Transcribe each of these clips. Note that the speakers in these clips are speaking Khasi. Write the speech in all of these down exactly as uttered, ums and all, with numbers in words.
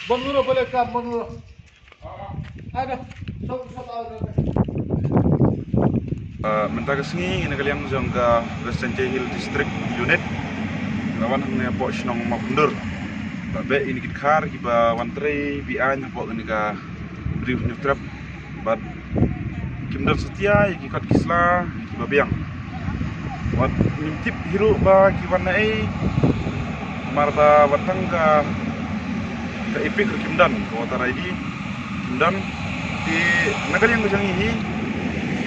Ban nguro bale kam ban nguro. Ada. Sok sok ada. Uh, mynta ka sngi na ka liang jong ka West Jaintia Hills District Unit. Rawan hangne hapoh shnong Mawkhyndur. Ba beh ini ki dkhar kiba wan trei biang hapoh kane ka briew Hynñiewtrep. Bad kim don satia ïa ki kot ki sla kiba biang. Wat ngim tip hi ruh ba ki wan naei. Namar ba wat tang ka ka EPIC ruh kim don, ka voter ID kim don. Te na ka liang ka jong ngi hi,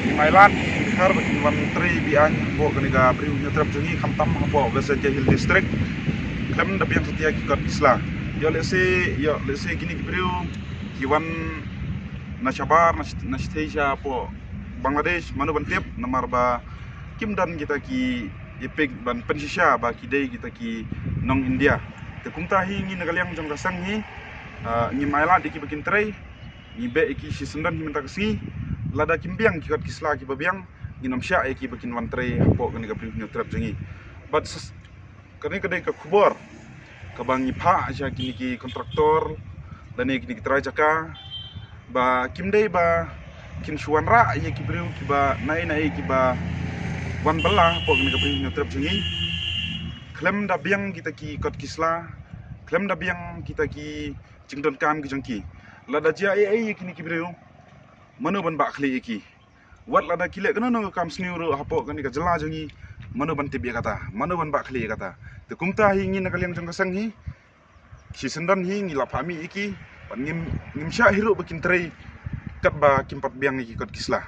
ngi mailat ïa ki dkhar ba kin wan trei biang hapoh kane ka briew Hynñiewtrep jong ngi, khamtam hapoh West Jaintia Hills District. Khlem da biang satia ki kot ki sla. Ïoh lehse, ïoh lehse kine ki briew ki wan na shabar, na sh-, na shatei shapoh Bangladesh, mano ban tip, namar ba kim don kita ki EPIC ban pynshisha ba ki dei kita ki nong India. Te kumta hi ngi na ka liang jong ka seng hi, ah, ngi mailat ïa ki ba kin trei, ngi beh ïa ki shisyndon hi mynta ka sngi. Lada kim biang ki kot ki sla kiba biang, ngin ym shah ïa ki ba kin wan trei hapoh kane ka briew Hynñiewtrep jong ngi. Bad s-, kane ka dei ka khubor kaba ngi phah sha kine ki kontraktor lane kine ki trai jaka ba kim dei ba kin shu wanrah ïa ki briew kiba naei naei kiba wan bylla hapoh kane ka briew Hynñiewtrep jong ngi. Khlem da biang kita ki kot ki sla, khlem da biang kita ki jingdonkam ki jong ki. Lada jia ei ei ïa kine ki briew, mano ban bah khlieh ïa ki? Wat lada ki leh kano kano ka kam sniew ruh hapoh kane ka jylla jong ngi, mano ban tip ïa kata, mano ban bah khlieh ïa kata? Te kumta hi ngi na ka liang jong ka seng hi, shisyndon hi ngi la phah mih ïa ki, bad ngim, ngim shah hi ruh ba kin trei katba kim pat biang ïa ki kot ki sla.